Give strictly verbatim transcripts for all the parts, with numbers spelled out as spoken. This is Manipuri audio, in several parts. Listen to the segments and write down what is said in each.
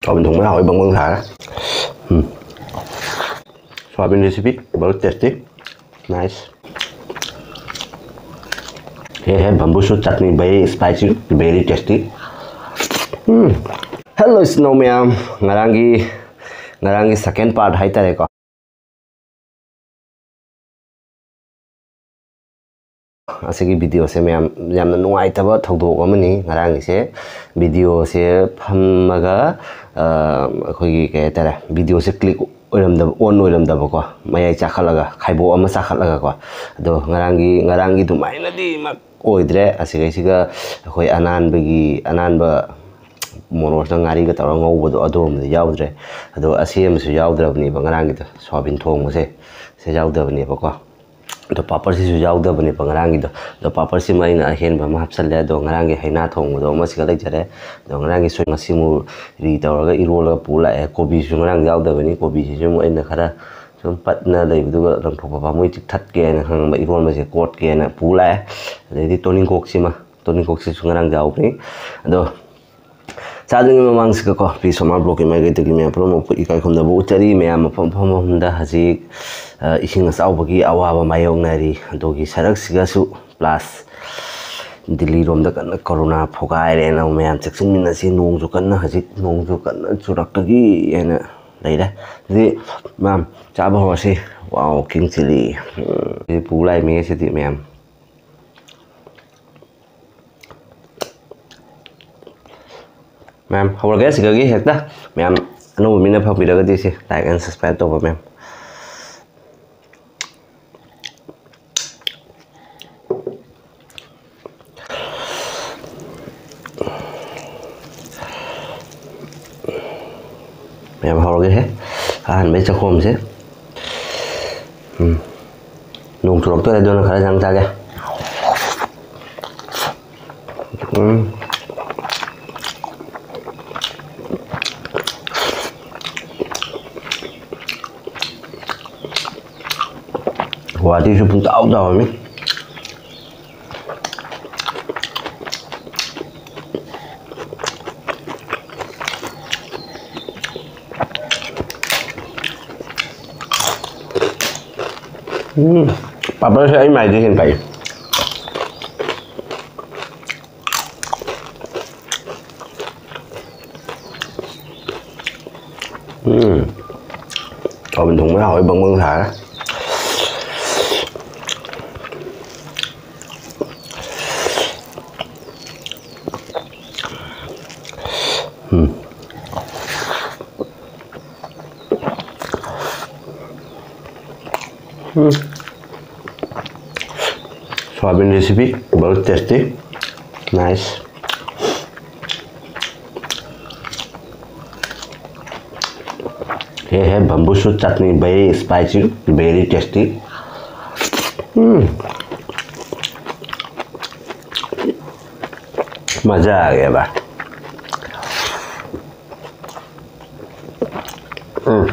ꯁꯣꯌꯥꯕꯤꯟ ꯊꯣꯡꯕ ꯍꯥꯎꯋꯤ, ꯕꯪ ꯕꯪ ꯁꯥꯔꯦ꯫ ꯎꯝ꯫ Soybean recipe, very tasty. Nice. Here have bamboo shoot chutney, very spicy, very tasty. Um. Hello ꯏꯆꯤꯟ ꯏꯅꯥꯎ ꯃꯌꯥꯝ, ꯉꯔꯥꯡꯒꯤ, ꯉꯔꯥꯡꯒꯤ second part ꯍꯥꯏꯇꯥꯔꯦꯀꯣ꯫ ꯑꯁꯤꯒꯤ videoꯁꯦ ꯃꯌꯥꯝ, ꯌꯥꯝꯅ ꯅꯨꯡꯉꯥꯏꯇꯕ ꯊꯧꯗꯣꯛ ꯑꯃꯅꯤ ꯉꯔꯥꯡꯒꯤꯁꯦ꯫ Videoꯁꯦ ꯐꯝꯃꯒ, ꯑ, ꯑꯩꯈꯣꯏꯒꯤ ꯀꯩ ꯍꯥꯏꯇꯥꯔꯦ, videoꯁꯦ click ꯑꯣꯏꯔꯝꯗꯕ, on ꯑꯣꯏꯔꯝꯗꯕꯀꯣ, ꯃꯌꯥꯏ ꯆꯥꯈꯠꯂꯒ, ꯈꯥꯏꯕꯣꯛ ꯑꯃ ꯆꯥꯈꯠꯂꯒꯀꯣ꯫ ꯑꯗꯣ ꯉꯔꯥꯡꯒꯤ, ꯉꯔꯥꯡꯒꯤ ꯑꯗꯨꯃꯥꯏꯅꯗꯤꯃꯛ ꯑꯣꯏꯗ꯭ꯔꯦ꯫ ꯑꯁꯤꯒꯩꯁꯤꯒ ꯑꯩꯈꯣꯏ ꯑꯅꯥꯟꯕꯒꯤ, ꯑꯅꯥꯟꯕ ꯃꯣꯔꯣꯛꯁꯤꯅ ꯉꯥꯔꯤꯒ ꯇꯧꯔꯒ ꯉꯧꯕꯗꯣ, ꯑꯗꯨꯒꯨꯝꯕꯗꯤ ꯌꯥꯎꯗ꯭ꯔꯦ꯫ ꯑꯗꯣ ꯑꯁꯤ ꯑꯃꯁꯨ ꯌꯥꯎꯗ꯭ꯔꯕꯅꯦꯕ ꯉꯔꯥꯡꯒꯤꯗꯣ, ꯁꯣꯌꯥꯕꯤꯟ ꯊꯣꯡꯕꯁꯦ꯫ ꯁꯤ ꯌꯥꯎꯗꯕꯅꯦꯕꯀꯣ꯫ ꯑꯗꯣ ꯄꯥꯄꯔꯁꯤꯁꯨ ꯌꯥꯎꯗꯕꯅꯦꯕ ꯉꯔꯥꯡꯒꯤꯗꯣ꯫ ꯑꯗꯣ ꯄꯥꯄꯔꯁꯤꯃ ꯑꯩꯅ ꯑꯍꯦꯟꯕ ꯑꯃ ꯍꯥꯞꯆꯜꯂꯦ꯫ ꯑꯗꯣ ꯉꯔꯥꯡꯒꯤ ꯍꯩꯅꯥ ꯊꯣꯡꯕꯗꯣ ꯑꯃꯁꯤꯒ ꯂꯩꯖꯔꯦ꯫ ꯑꯗꯣ ꯉꯔꯥꯡꯒꯤ ꯁꯣꯏ ꯉꯁꯤꯃꯨꯛ ꯔꯤ ꯇꯧꯔꯒ ꯏꯔꯣꯜꯂꯒ ꯄꯨ ꯂꯥꯛꯑꯦ꯫ ꯀꯣꯕꯤꯁꯨ ꯉꯔꯥꯡ ꯌꯥꯎꯗꯕꯅꯤ꯫ ꯀꯣꯕꯤꯁꯤꯁꯨ ꯑꯃꯨꯛ ꯑꯩꯅ ꯈꯔ ꯁꯨꯝ ꯄꯠꯅ ꯂꯩꯕꯗꯨꯒ ꯂꯪꯊꯣꯛꯄ ꯄꯥꯝꯃꯨꯏ, ꯆꯤꯛꯊꯠꯀꯦꯅ ꯈꯪꯉꯝꯕ, ꯏꯔꯣꯟꯕꯁꯦ ꯀꯣꯠꯀꯦꯅ ꯄꯨ ꯂꯥꯛꯑꯦ꯫ ꯑꯗꯩꯗꯤ ꯇꯣꯅꯤꯡꯀꯣꯛꯁꯤꯃ, ꯇꯣꯅꯤꯡꯀꯣꯛꯁꯤꯁꯨ ꯉꯔꯥꯡ ꯌꯥꯎꯕꯅꯤ꯫ ꯑꯗꯣ ꯆꯥꯗ꯭ꯔꯤꯉꯩ ꯃꯃꯥꯡꯁꯤꯗꯀꯣ, ꯄ꯭ꯂꯤꯁ ꯁꯣꯃꯥ ꯕ꯭ꯂꯣꯛꯀꯤ ꯃꯥꯏꯀꯩꯗꯒꯤ ꯃꯌꯥꯝ ꯄꯨꯝꯅꯃꯛꯄꯨ ꯏꯀꯥꯏ ꯈꯨꯝꯅꯕ ꯎꯠꯆꯔꯤ꯫ ꯃꯌꯥꯝ ꯃꯐꯝ ꯃꯐꯝ ꯑꯃꯗ ꯍꯧꯖꯤꯛ, ꯑ, ꯏꯁꯤꯡ ꯑꯆꯥꯎꯕꯒꯤ ꯑꯋꯥꯕ ꯃꯥꯌꯣꯛꯅꯔꯤ꯫ ꯑꯗꯨꯒꯤ ꯁꯔꯛꯁꯤꯒꯁꯨ ꯄ꯭ꯂꯥꯁ ꯗꯤꯜꯂꯤꯔꯣꯝꯗ ꯀꯟꯅ ꯀꯣꯔꯣꯅꯥ ꯐꯨꯒꯥꯏꯔꯦꯅ ꯃꯌꯥꯝ ꯆꯦꯛꯁꯤꯟꯃꯤꯟꯅꯁꯤ꯫ ꯅꯣꯡꯁꯨ ꯀꯟꯅ ꯍꯧꯖꯤꯛ, ꯅꯣꯡꯁꯨ ꯀꯟꯅ ꯆꯨꯔꯛꯇꯒꯤ ꯍꯥꯏꯅ ꯂꯩꯔꯦ꯫ ꯑꯗꯨꯗꯤ ꯃꯌꯥꯝ ꯆꯥꯕ ꯍꯧꯔꯁꯤ꯫ ꯋꯥꯎ, ꯀꯤꯡ ꯆꯤꯂꯤ꯫ ꯎꯝ, ꯁꯤ ꯄꯨ ꯂꯥꯛꯏ ꯃꯤ ꯉꯁꯤꯗꯤ ꯃꯌꯥꯝ꯫ ꯃꯌꯥꯝ ꯍꯧꯔꯒꯦ ꯁꯤꯗꯒꯤ ꯍꯦꯛꯇ꯫ ꯃꯌꯥꯝ ꯑꯅꯧꯕ ꯃꯤꯅ ꯐꯪꯕꯤꯔꯒꯗꯤ ꯁꯤ like and subscribe ꯇꯧꯕ ꯃꯌꯥꯝ꯫ ꯃꯌꯥꯝ ꯍꯧꯔꯒꯦꯍꯦ꯫ ꯑꯍꯥꯟꯕꯩ ꯆꯥꯛꯈꯣꯝꯁꯦ꯫ ꯎꯝ꯫ ꯅꯣꯡ ꯆꯨꯔꯛꯇꯣꯔꯦ, ꯑꯗꯨꯅ ꯈꯔ ꯆꯪ ꯆꯥꯒꯦ꯫ ꯎꯝ꯫ ꯒꯨꯍꯥꯇꯤꯁꯨ ꯄꯨꯡꯇꯥꯎ ꯇꯥꯎꯔꯝꯃꯤ꯫ ꯎꯝ, ꯄꯥꯄꯔꯁꯦ ꯑꯩ ꯃꯥꯏꯗꯤ ꯍꯦꯟꯅ ꯐꯩ꯫ ꯎꯝ, ꯁꯣꯌꯥꯕꯤꯟ ꯊꯣꯡꯕ ꯍꯥꯎꯋꯤ, ꯕꯪ ꯕꯪ ꯁꯥꯔꯦ꯫ ꯎꯝ꯫ ꯎꯝ꯫ Soyabean recipe, very tasty, nice. ये है bamboo shoot चटनी, very spicy, very tasty. हम्म, मज़ा आ गया बा. हम्म.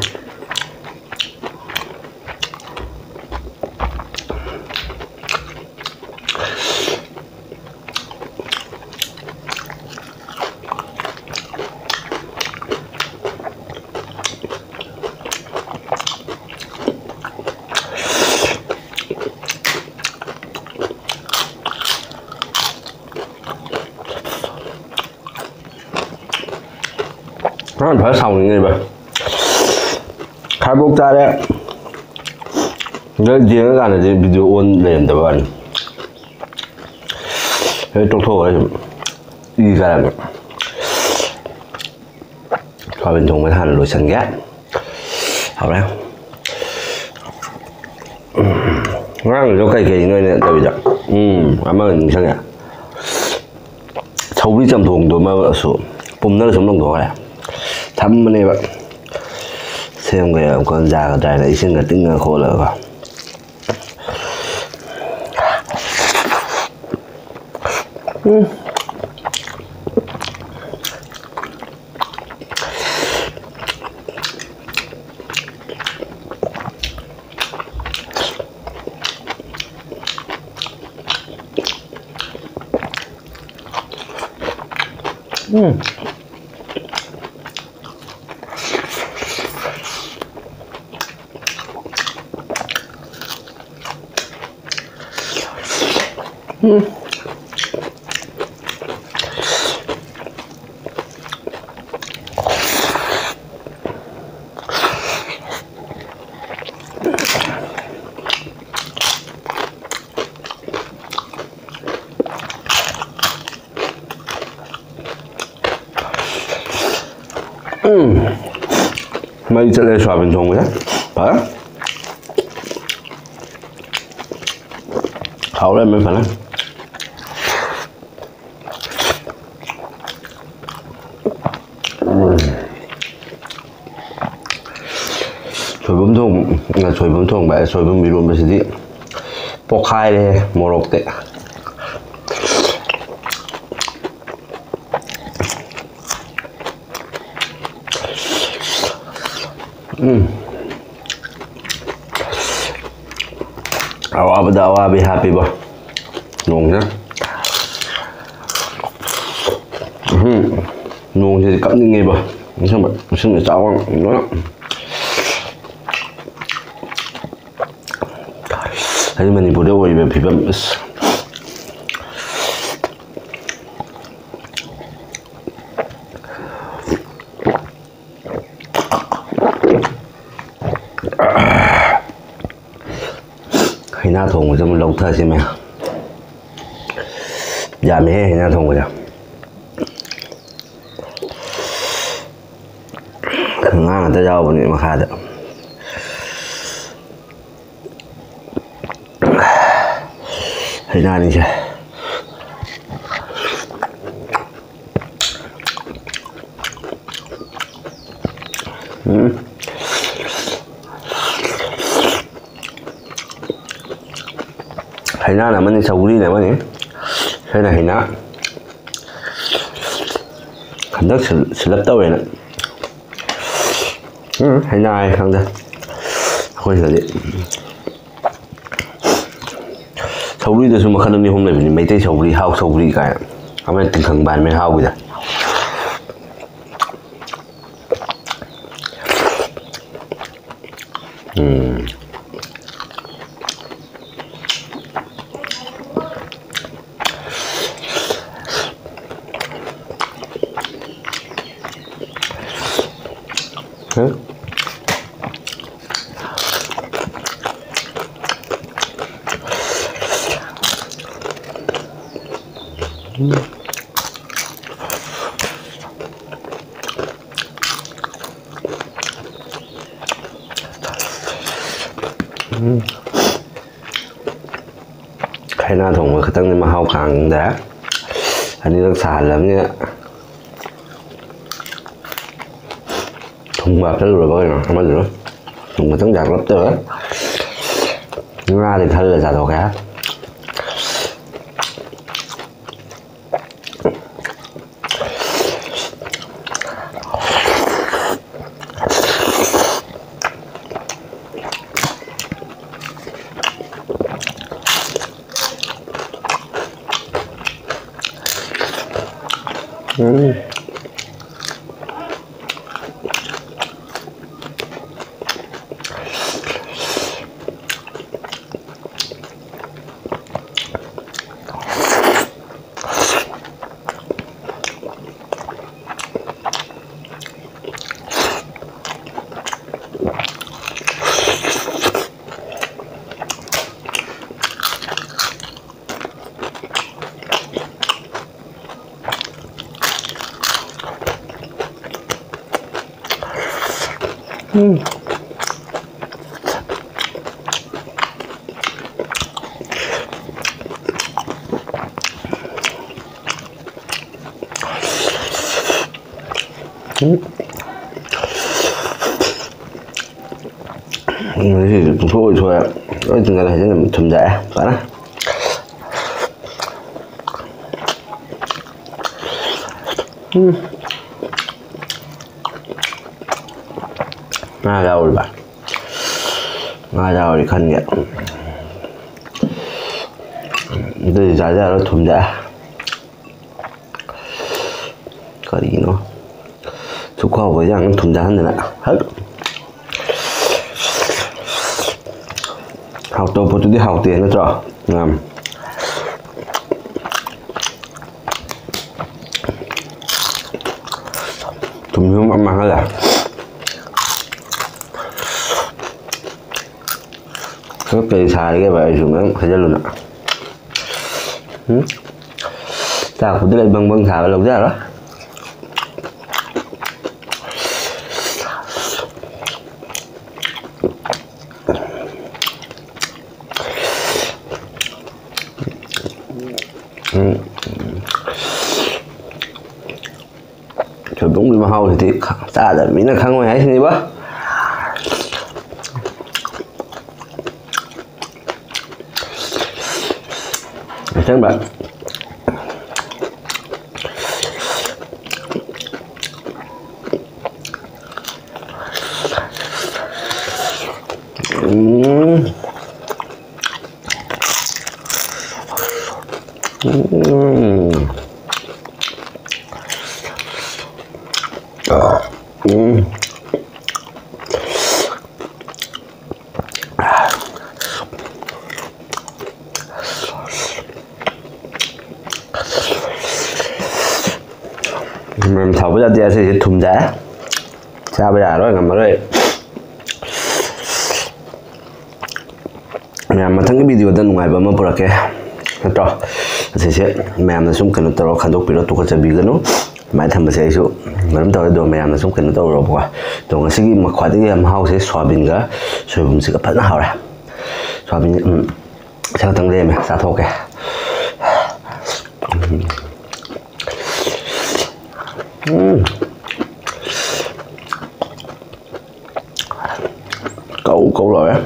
ꯅꯍꯥꯟ ꯐꯖꯅ ꯁꯥꯎꯅꯤꯡꯉꯤꯕ꯫ ꯈꯥꯏꯕꯣꯛ ꯆꯥꯔꯦ꯫ ꯑꯗ ꯌꯦꯡꯉꯀꯥꯟꯗꯗꯤ video on ꯂꯩꯔꯝꯗꯕ ꯋꯥꯅꯤ꯫ ꯑꯩ ꯇꯣꯛꯊꯣꯛꯑꯒ ꯁꯨꯝ ꯏ ꯀꯥꯔꯛꯑꯦ꯫ ꯁꯣꯌꯥꯕꯤꯟ ꯊꯣꯡꯕ ꯍꯥꯟꯅ ꯂꯣꯏꯁꯟꯒꯦ꯫ ꯍꯧꯔꯦ꯫ ꯎꯝ, ꯉꯔꯥꯡꯒꯤꯗꯣ ꯀꯩ ꯀꯩꯅꯣ ꯑꯩꯅ ꯇꯧꯔꯤꯗꯣ? ꯎꯝ, ꯑꯃ ꯅꯤꯡꯁꯤꯡꯉꯦ꯫ ꯁꯧꯒ꯭ꯔꯤ ꯆꯝꯊꯣꯡꯗꯣ ꯑꯃꯁꯨ ꯄꯨꯝꯅꯔ ꯁꯨꯝ ꯂꯪꯊꯣꯛꯈ꯭ꯔꯦ꯫ ꯊꯝꯕꯅꯦꯕ꯫ ꯁꯦꯝꯒꯦ ꯑꯃꯨꯛꯀ ꯌꯥꯒꯗ꯭ꯔꯥ ꯍꯥꯏꯅ ꯏꯁꯤꯡꯒ ꯇꯤꯡꯉ ꯈꯣꯠꯂꯒ꯫ ꯎꯝ꯫ ꯎꯝ꯫ ꯎꯝ꯫ ꯎꯝ꯫ ꯃꯩ ꯆꯠꯂꯦ ꯁꯣꯌꯥꯕꯤꯟ ꯊꯣꯡꯕꯁꯦ꯫ ꯐꯔꯦ꯫ ꯍꯥꯎꯔꯦ, ꯃꯩ ꯐꯖꯅ꯫ ꯁꯣꯏꯕꯨꯝ ꯊꯣꯡ-, ꯁꯣꯏꯕꯨꯝ ꯊꯣꯡꯕ ꯍꯥꯏ, ꯁꯣꯏꯕꯨꯝ ꯏꯔꯣꯟꯕꯁꯤꯗꯤ ꯄꯣꯛꯈꯥꯏꯔꯦ ꯃꯣꯔꯣꯛꯇꯤ꯫ ꯎꯝ꯫ ꯑꯋꯥꯕꯗ ꯑꯋꯥꯕꯤ ꯍꯥꯞꯄꯤꯕ ꯅꯣꯡꯁꯤꯅ꯫ ꯎꯝ꯫ ꯅꯣꯡꯁꯤꯗꯤ ꯀꯞꯅꯤꯡꯉꯦꯕ꯫ ꯑꯁꯦꯡꯕ, ꯏꯁꯤꯡ ꯏꯆꯥꯎ ꯑꯃ ꯂꯣꯏꯅ꯫ ꯍꯥꯏꯗꯤ ꯃꯅꯤꯄꯨꯔꯗ ꯑꯣꯏꯔꯤꯕ ꯐꯤꯕꯝ, ꯑꯁ꯫ ꯍꯩꯅꯥ ꯊꯣꯡꯕꯁꯦ ꯑꯃꯨꯛ ꯂꯧꯊꯁꯤ ꯃꯌꯥꯝ꯫ ꯌꯥꯝꯃꯦꯍꯦ ꯍꯩꯅꯥ ꯊꯣꯡꯕꯁꯦ꯫ ꯉꯥ ꯉꯥꯛꯇ ꯌꯥꯎꯕꯅꯦ ꯃꯈꯥꯗ꯫ ꯍꯩꯅꯥꯅꯤꯁꯦ꯫ ꯎꯝ꯫ ꯍꯩꯅꯥꯅ ꯑꯃꯅꯤ, ꯁꯧꯒ꯭ꯔꯤꯅ ꯑꯃꯅꯤ꯫ ꯁꯤꯅ ꯍꯩꯅꯥ꯫ ꯍꯟꯗꯛ ꯁꯤꯜ-, ꯁꯤꯜꯂꯞ ꯇꯧꯋꯦꯅ꯫ ꯎꯝ, ꯍꯩꯅꯥ ꯍꯥꯏ ꯈꯪꯗꯦ꯫ ꯑꯩꯈꯣꯏ ꯁꯤꯗꯗꯤ ꯁꯧꯒ꯭ꯔꯤꯗꯁꯨ ꯃꯈꯜ ꯑꯅꯤ ꯑꯍꯨꯝ ꯂꯩꯕꯅꯤ꯫ ꯃꯩꯇꯩ ꯁꯧꯒ꯭ꯔꯤ, ꯍꯥꯎ ꯁꯧꯒ꯭ꯔꯤ ꯀꯥꯏꯅ꯫ ꯑꯃꯅ ꯇꯤꯡꯈꯪ ꯄꯥꯟꯕꯅꯤ ꯍꯥꯎꯒꯤꯗ꯫ ꯎꯝ꯫ ꯍꯩꯅꯥ ꯊꯣꯡꯕ ꯈꯛꯇꯪꯗꯤ ꯃꯍꯥꯎ ꯈꯥꯡꯗ꯭ꯔꯦ꯫ ꯑꯅꯤꯔꯛ ꯁꯥꯍꯜꯂꯕꯅꯤꯅ ꯊꯨꯝꯒ ꯍꯥꯞꯆꯜꯂꯨꯔꯕ ꯀꯩꯅꯣ ꯑꯃꯗꯨꯅ꯫ ꯊꯨꯝ ꯈꯛꯇꯪ ꯌꯥꯛꯂꯞ ꯇꯧꯔꯦ꯫ ꯉꯥꯗꯤ ꯈꯜꯂ ꯆꯥꯊꯣꯛꯀꯦ꯫ ꯎꯝ꯫ ꯉꯁꯤꯗꯤ ꯄꯨꯡꯊꯣꯛ ꯑꯣꯏꯊꯣꯛꯑꯦ꯫ ꯂꯣꯏ ꯇꯤꯡꯒꯜꯂꯦ꯫ ꯐꯖꯅ ꯊꯨꯝꯖꯥꯛꯑꯦ ꯐꯖꯅ꯫ ꯎꯝ꯫ ꯉꯥ ꯌꯥꯎꯔꯤꯕ? ꯉꯥ ꯌꯥꯎꯔꯤ ꯈꯟꯒꯦ꯫ ꯑꯗꯨꯗꯤ ꯆꯥꯖꯔꯣ, ꯊꯨꯝꯖꯥꯛꯑꯦ꯫ ꯀꯔꯤꯅꯣ? ꯁꯨꯛ ꯍꯥꯎꯕ ꯏꯟꯖꯥꯡ ꯑꯃ ꯊꯨꯝꯖꯥꯛꯍꯟꯗꯅ꯫ ꯍꯛ! ꯍꯥꯎꯇꯕ ꯄꯣꯠꯇꯨꯗꯤ ꯍꯥꯎꯇꯦ ꯅꯠꯇ꯭ꯔꯣ? ꯎꯝ꯫ ꯊꯨꯝꯁꯨ ꯑꯃ ꯃꯥꯡꯍꯜꯂꯦ꯫ ꯀꯩ ꯁꯥꯔꯤꯒꯦꯕ? ꯑꯩꯁꯨ ꯃꯌꯥꯝ ꯍꯩꯖꯜꯂꯨꯅ꯫ ꯎꯝ? ꯆꯥꯛꯄꯨꯗꯤ ꯂꯩ, ꯕꯪ ꯕꯪ ꯁꯥꯕ ꯂꯧꯖꯔꯣꯏ꯫ ꯎꯝ꯫ ꯁꯣꯏꯕꯨꯝꯒꯤ ꯃꯍꯥꯎꯁꯤꯗꯤ ꯆꯥꯗꯕ ꯃꯤꯅ ꯈꯪꯉꯣꯏ ꯍꯥꯏꯁꯤꯅꯦꯕ꯫ ꯑꯁꯦꯡꯕ꯫ ꯎꯝ꯫ ꯎꯝ꯫ ꯎꯝ꯫ ꯃꯅꯝ ꯁꯥꯎꯕ ꯌꯥꯗꯦ, ꯑꯁꯤꯁꯦ ꯊꯨꯝ ꯌꯥꯛꯑꯦ꯫ ꯆꯥꯕ ꯌꯥꯔꯔꯣꯏ, ꯉꯝꯃꯔꯣꯏ꯫ ꯃꯌꯥꯝ, ꯃꯊꯪꯒꯤ ꯚꯤꯗꯤꯑꯣꯗ ꯅꯨꯡꯉꯥꯏꯕ ꯑꯃ ꯄꯨꯔꯛꯀꯦ, ꯅꯠꯇ꯭ꯔꯣ? ꯑꯁꯤꯁꯦ ꯃꯌꯥꯝꯅ ꯁꯨꯝ ꯀꯩꯅꯣ ꯇꯧꯔꯒ ꯈꯟꯗꯣꯛꯄꯤꯔꯣ, ꯇꯨꯀꯠꯆꯕꯤꯒꯅꯨ꯫ ꯑꯗꯨꯃꯥꯏꯅ ꯊꯝꯕꯁꯦ ꯑꯩꯁꯨ ꯀꯩꯅꯣ ꯇꯧꯔꯦ, ꯑꯗꯣ ꯃꯌꯥꯝꯅ ꯁꯨꯝ ꯀꯩꯅꯣ ꯇꯧꯔꯣꯕꯀꯣ꯫ ꯑꯗꯣ ꯉꯁꯤꯒꯤ ꯃ-, ꯈ꯭ꯋꯥꯏꯗꯒꯤ ꯌꯥꯝ ꯃꯍꯥꯎꯁꯦ ꯁꯣꯌꯥꯕꯤꯟꯒ ꯁꯣꯏꯕꯨꯝꯁꯤꯒ ꯐꯖꯅ ꯍꯥꯎꯔꯦ꯫ ꯁꯣꯌꯥꯕꯤꯟ, ꯎꯝ, ꯁꯤ ꯈꯛꯇꯪ ꯂꯩꯔꯝꯃꯦ, ꯆꯥꯊꯣꯛꯀꯦ꯫ ꯎꯝ꯫ ꯎꯝ꯫ ꯀꯧ ꯀꯧ ꯂꯥꯎꯔꯦ꯫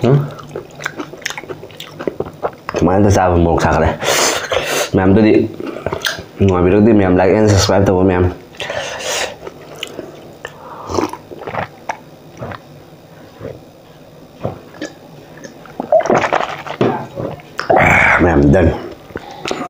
ꯎꯝ꯫ ꯁꯨꯃꯥꯏꯅ ꯆꯥꯕ ꯃꯣꯔꯣꯛ ꯁꯥꯈ꯭ꯔꯦ꯫ ꯃꯌꯥꯝꯗꯨꯗꯤ ꯅꯨꯡꯉꯥꯏꯕꯤꯔꯒꯗꯤ ꯃꯌꯥꯝ like and subscribe ꯇꯧꯕ ꯃꯌꯥꯝ꯫ ꯃꯌꯥꯝ done꯫